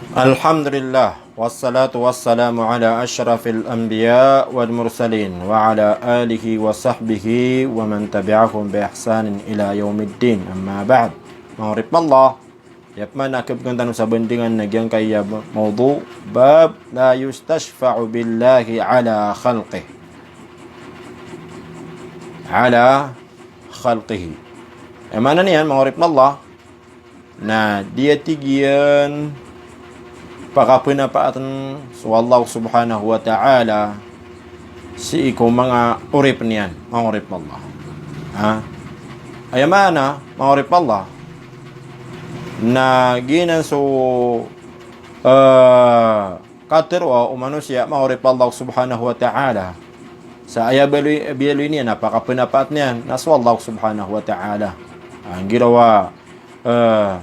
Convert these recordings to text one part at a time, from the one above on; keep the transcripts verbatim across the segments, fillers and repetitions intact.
Alhamdulillah, wassalatu wassalamu ala ashrafil anbiya wal mursalin, wa ala alihi wa sahbihi wa man tabi'ahum bi ihsanin ila yaumiddin. Amma ba'd. Manga oripn o Allah, aya pman a khabgan tano sa bandingan na giyangkaya mawdu', bab la yustashfa'u billahi ala khalqih. Ala khalqihi. Aya maana niyan, manga oripn o Allah, na di a tig iyan pakapnapaatn so Allah subhanahu wa ta'ala sii ko manga oripn iyan, manga oripn o Allah. Ha? Aya maana, manga oripn o Allah, na giyanan so, eh, katharo o manosiya, manga oripn o Allah subhanahu wa ta'ala, sa aya biyaloy, biyaloy niyan a pakapnapaat niyan na so Allah subhanahu wa ta'ala. Ah, girawa, eh,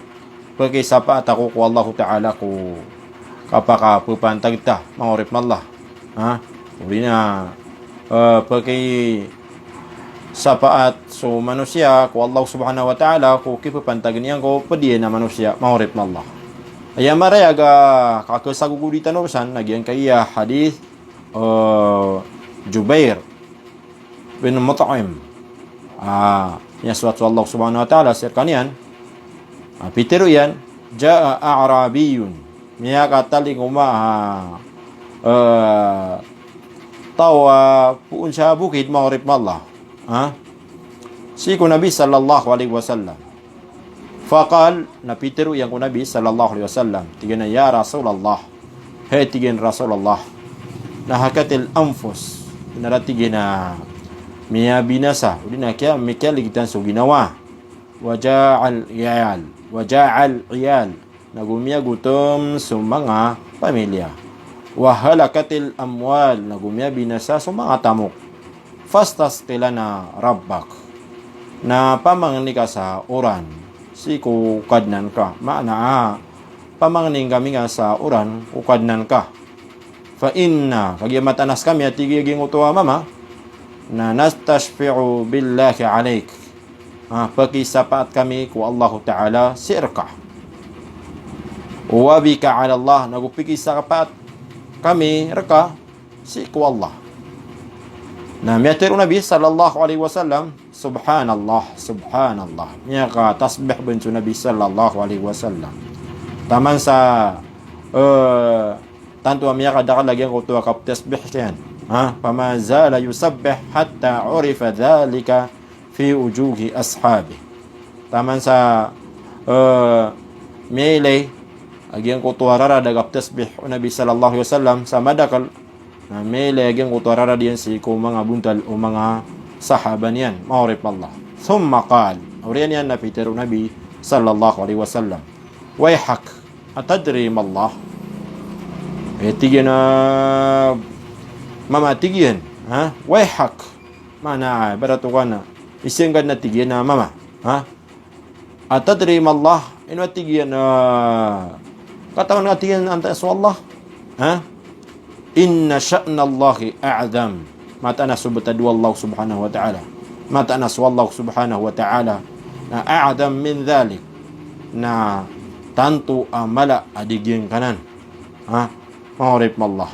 pkisapaat ako ko Allah ta'ala ko kapakapapantag ta, manga oripn o Allah. Ha? Odi na, eh, pkisapaat so manosiya ko Allah subhanahu wa ta'ala ko kipapantag iyan ko pd iyan a manosiya, manga oripn o Allah. Aya marayag a kakasagogodi tano san na giyangkaya hadith, eh, Jubair bin Mut'im. Ah, miyasoat so Allah subhanahu wa ta'ala sii rkaniyan. Ah, pitharo iyan, ja'a a'rabiyun. Miyakatalingoma a, eh, taw a poon sa bokid, manga oripn o Allah. Ha? Sii ko Nabi sallallahu alaihi wasallam. Faqal, na pitharo iyan ko Nabi sallallahu alaihi wasallam, tig iyan a, "Ya Rasulullah." Hay, tig iyan, Rasulullah, "nahakatil anfus." Ino ra, tig iyan, a miyabinasa, odi na kiya, mikiyaligtan so ginawa. "Wa ja'al iyal." Wa ja'al iyal. Na go miyagotom so manga pamilya. "Wa halakatil amwal." Na go miyabinasa so manga tamok. "Fastasqi lana rabbak." Na pamangni ka sa oran sii ko Kadnan ka. Maana a, pamangni kami ka sa oran ko Kadnan ka. "Fa inna," kagiya mataan a skami, a tig iyan, giyangkoto a mama, na "nastashfi'u billahi alaik." Ah, pkisapaat kami ko Allahu ta'ala sii rka. "Wa bika ala Allah," na go pkisapaat kami rka sii ko Allah. Na miyatharo o Nabi sallallahu alaihi wasallam, "Subhanallah, subhanallah." Miyakatasbih bn so Nabi sallallahu alaihi wasallam. Taman sa, eh, tanto a miyakadakl a giyangkoto a kaptasbih iyan. Ha? "Fama zala yusabbih hatta urifa dhalika fi wujuhi ashabih." Taman sa, eh, miyailay a giyangkoto a rarad a kaptasbih o Nabi sallallahu alaihi wasallam sa madakl, na miyailay a giyangkoto a rarad iyan sii ko manga bontal o manga sahaba niyan, manga oripn o Allah. Thumma qal, oriyan iyan na pitharo o Nabi sallallahu alaihi wasallam, "Wayhak, atadri mallah?" Eh, tig iyan a mama, tig iyan, ha? "Wayhak." Maana, ibarat o ka na, isenggad na, tig iyan a mama. Ha? "Atadri mallah?" Ino, tig iyan, ah, katawan ka, tig iyan, antaa so Allah? Ha? "Inna sha'nallahi a'zam." Mataan a so btad o Allah subhanahu wa ta'ala. Mataan a so Allah subhanahu wa ta'ala na a'zam min dhalik. Na tanto a mala a di giyangkanan. Ha? Manga oripn o Allah.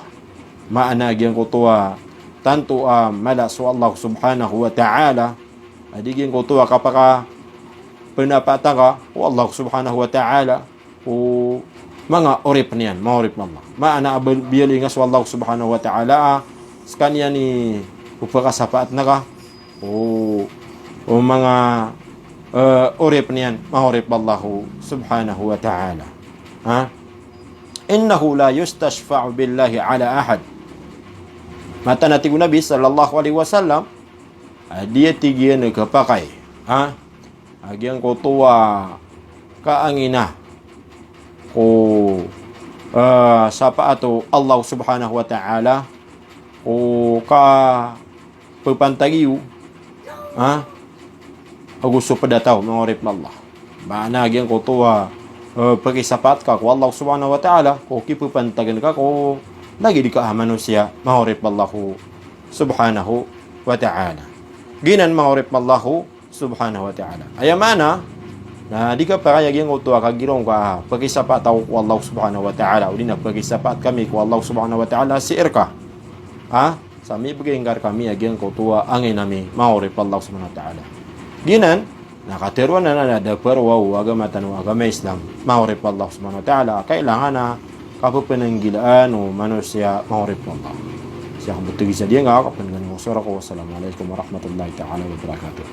Maana giyangkoto a tanto a mala so Allah subhanahu wa ta'ala a di giyangkoto a kapakapnapaat angka o Allah subhanahu wa ta'ala ko manga oripn iyan, manga oripn o Allah. Maana a biyaloy nga so Allah subhanahu wa ta'ala a skaniyan i pkasapaatn angka o, o manga, eh, oripn iyan, manga oripn o Allah subhanahu wa ta'ala. Ha? "Innahu la yustashfa'u billahi ala ahad." Mataan a tig o Nabi sallallahu alaihi wasallam, a di a, tig iyan, khapakay, ha? A giyangkoto a kaangina ko, eh, sapaat o Allah subhanahu wa ta'ala ko kapapantag iyo, ha? Ago so pd a taw, manga oripn o Allah. Maana giyangkoto a, eh, pkisapaat ka ko Allah subhanahu wa ta'ala ko kipapantagn ka ko lagid ka a manosiya, manga oripn o Allah subhanahu wa ta'ala. Giyanan, manga oripn o Allah subhanahu wa ta'ala. Aya maana, Na di ka pakay a giyangkoto a kagiraw ngka a pakisapaat ako ko Allah subhanahu wa ta'ala, odi na pakisapaat kami ko Allah subhanahu wa ta'ala sii rka a sa mibgay ngka rkami a giyangkoto a angin ami, manga oripn o Allah subhanahu wa ta'ala. Giyanan, na katharo anan a da parowa o agama tano a agama Islam, manga oripn o Allah subhanahu wa ta'ala, a kailangan a kapphananggilaan o manosiya, manga oripn o Allah. Sii ko btad isa diyangka, kapnggan ko sora ko. Wassalamu alaikum warahmatullahi ta'ala wabarakatuh.